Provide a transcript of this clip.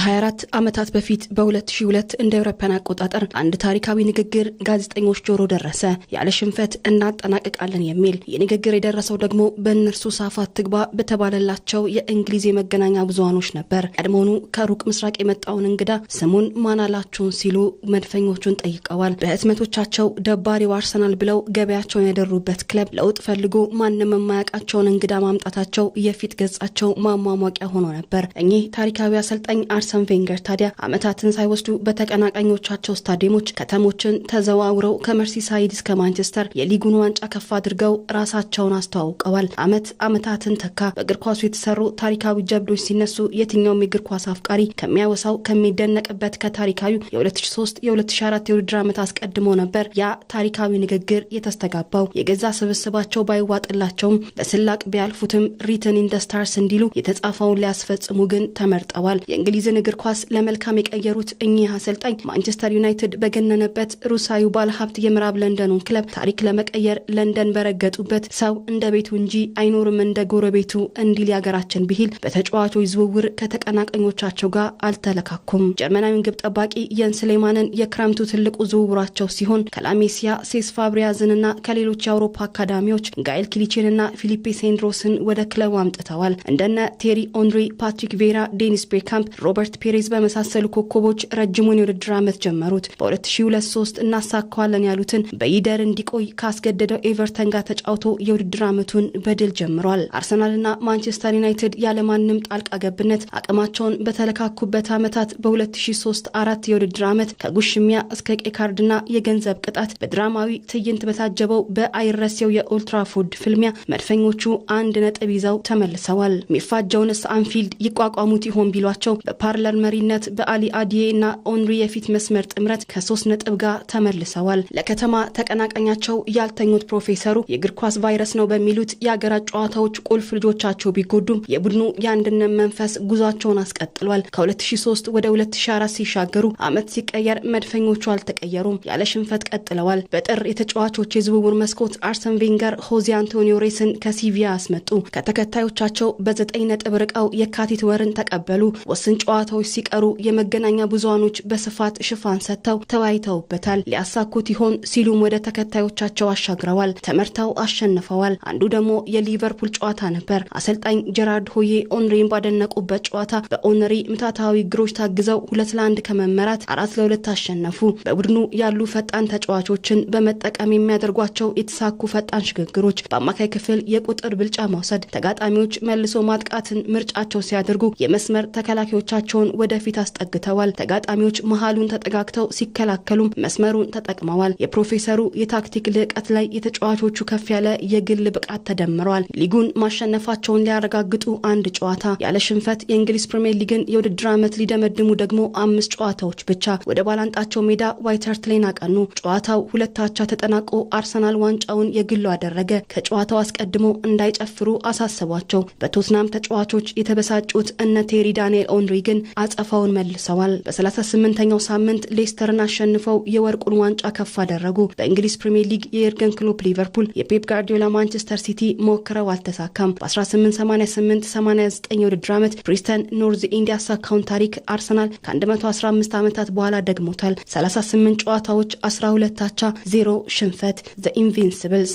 ከ24 ዓመታት በፊት በ2002 እንደ አውሮፓውያን አቆጣጠር አንድ ታሪካዊ ንግግር ጋዜጠኞች ጆሮ ደረሰ። ያለ ሽንፈት እናጠናቅቃለን የሚል። ይህ ንግግር የደረሰው ደግሞ በእነርሱ ሳፋት ትግባ በተባለላቸው የእንግሊዝ የመገናኛ ብዙሃኖች ነበር። ቀድሞውኑ ከሩቅ ምስራቅ የመጣውን እንግዳ ስሙን ማናላችሁን ሲሉ መድፈኞቹን ጠይቀዋል። በህትመቶቻቸው ደባሪው አርሰናል ብለው ገበያቸውን ያደሩበት ክለብ ለውጥ ፈልጎ ማንም የማያውቃቸውን እንግዳ ማምጣታቸው የፊት ገጻቸው ማሟሟቂያ ሆኖ ነበር። እኚህ ታሪካዊ አሰልጣኝ አርሰን ቬንገር ታዲያ ዓመታትን ሳይወስዱ በተቀናቃኞቻቸው ስታዲየሞች ከተሞችን ተዘዋውረው ከመርሲሳይድ እስከ ማንቸስተር የሊጉን ዋንጫ ከፍ አድርገው ራሳቸውን አስተዋውቀዋል። ዓመት ዓመታትን ተካ። በእግር ኳሱ የተሰሩ ታሪካዊ ጀብዶች ሲነሱ የትኛውም የእግር ኳስ አፍቃሪ ከሚያወሳው፣ ከሚደነቅበት ከታሪካዊ የ2003 የ2004 የውድድር ዓመት አስቀድሞ ነበር ያ ታሪካዊ ንግግር የተስተጋባው። የገዛ ስብስባቸው ባይዋጥላቸውም፣ በስላቅ ቢያልፉትም written in the stars እንዲሉ የተጻፈውን ሊያስፈጽሙ ግን ተመርጠዋል። የእንግሊዝን እግር ኳስ ለመልካም የቀየሩት እኚህ አሰልጣኝ ማንቸስተር ዩናይትድ በገነነበት ሩሳዊ ባለሀብት የምዕራብ ለንደኑን ክለብ ታሪክ ለመቀየር ለንደን በረገጡበት ሰው እንደ ቤቱ እንጂ አይኖርም እንደ ጎረቤቱ እንዲል የሀገራችን ብሂል በተጫዋቾች ዝውውር ከተቀናቃኞቻቸው ጋር አልተለካኩም። ጀርመናዊውን ግብ ጠባቂ የንስ ሌማንን የክረምቱ ትልቁ ዝውውራቸው ሲሆን ከላሜሲያ ሴስ ፋብሪያዝንና ከሌሎች የአውሮፓ አካዳሚዎች ጋኤል ክሊቼንና ፊሊፔ ሴንድሮስን ወደ ክለቡ አምጥተዋል። እንደነ ቴሪ ኦንሪ፣ ፓትሪክ ቪዬራ፣ ዴኒስ ቤርካምፕ፣ ሮበርት ፒሬዝ በመሳሰሉ ኮከቦች ረጅሙን የውድድር ዓመት ጀመሩት። በ2023 እናሳካዋለን ያሉትን በይደር እንዲቆይ ካስገደደው ኤቨርተን ጋር ተጫውቶ የውድድር ዓመቱን በድል ጀምሯል። አርሰናልና ማንቸስተር ዩናይትድ ያለማንም ጣልቃ ገብነት አቅማቸውን በተለካኩበት ዓመታት በ2003 4 የውድድር ዓመት ከጉሽሚያ እስከ ቀይ ካርድና የገንዘብ ቅጣት በድራማዊ ትዕይንት በታጀበው በአይረሴው የኦልትራፎርድ ፍልሚያ መድፈኞቹ 1 ነጥብ ይዘው ተመልሰዋል። የሚፋጀውንስ አንፊልድ ይቋቋሙት ይሆን ቢሏቸው በፓርለር መሪነት በአሊ አዲዬ እና ኦንሪ የፊት መስመር ጥምረት ከ3 ነጥብ ጋር ተመልሰዋል። ለከተማ ተቀናቃኛቸው ያልተኙት ፕሮፌሰሩ የእግር ኳስ ቫይረስ ነው በሚሉት የአገራት ጨዋታዎች ቁልፍ ልጆቻቸው ቢጎዱም የቡድኑ የአንድነት መንፈስ ጉዟቸውን አስቀጥሏል። ከ2003 ወደ 2004 ሲሻገሩ ዓመት ሲቀየር መድፈኞቹ አልተቀየሩም። ያለ ሽንፈት ቀጥለዋል። በጥር የተጫዋቾች የዝውውር መስኮት አርሰን ቬንገር ሆዜ አንቶኒዮ ሬስን ከሲቪያ አስመጡ። ከተከታዮቻቸው በ9 ነጥብ ርቀው የካቲት ወርን ተቀበሉ። ውስን ጨዋታዎች ሲቀሩ የመገናኛ ብዙሃኖች በስፋት ሽፋን ሰጥተው ተወያይተውበታል። ሊያሳኩት ይሆን ሲሉም ወደ ተከታዮቻቸው አሻግረዋል። ተመርተው አሸንፈዋል። አንዱ ደግሞ የሊቨርፑል ጨዋታ ነበር። አሰልጣኝ ጀራርድ ሆዬ ኦንሪን ባደነቁበት ጨዋታ በኦንሪ ምትሃታዊ እግሮች ታግዘው 2-1 ከመመራት 4-2 አሸነፉ። በቡድኑ ያሉ ፈጣን ተጫዋቾችን በመጠቀም የሚያደርጓቸው የተሳኩ ፈጣን ሽግግሮች፣ በአማካይ ክፍል የቁጥር ብልጫ መውሰድ፣ ተጋጣሚዎች መልሶ ማጥቃትን ምርጫቸው ሲያደርጉ የመስመር ተከላካዮቻቸውን ወደፊት አስጠግተዋል። ተጋጣሚዎች መሀሉን ተጠጋግተው ሲከላከሉም መስመሩን ተጠቅመዋል። የፕሮፌሰሩ የታክቲክ ልዕቀት ላይ የተጫዋቾቹ ከፍ ያለ የግል ብቃት ተደምረዋል። ሊጉን ማሸነፋቸውን ሊያረጋግጡ አንድ ጨዋታ፣ ያለ ሽንፈት የእንግሊዝ ፕሪምየር ሊግን የውድድር ዓመት ሊደመድሙ ደግሞ አምስት ጨዋታዎች ብቻ። ወደ ባላንጣቸው ሜዳ ዋይት ሃርት ሌን አቀኑ። ጨዋታው 2 አቻ ተጠናቆ አርሰናል ዋንጫውን የግሉ አደረገ። ከጨዋታው አስቀድሞ እንዳይጨፍሩ አሳሰቧቸው። በቶትናም ተጫዋቾች የተበሳጩት እነ ቴሪ ዳንኤል ኦንሪ ግን አጸፋውን መልሰዋል። በ38ኛው ሳምንት ሌስተርን አሸንፈው የወርቁን ዋንጫ ከፍ አደረጉ። በእንግሊዝ ፕሪምየር ሊግ የየርገን ክሎፕ ሊቨርፑል፣ የፔፕ ጋርዲዮላ ማንቸስተር ሲቲ ሞክረው አልተሳካም። በ1888 89 የውድድር ዓመት ፕሪስተን ኖርዝ ኤንድ ያሳካውን ታሪክ አርሰናል ከ115 ዓመታት በኋላ ደግሞታል። 38 ጨዋታዎች፣ 12 አቻ፣ 0 ሽንፈት። The Invincibles።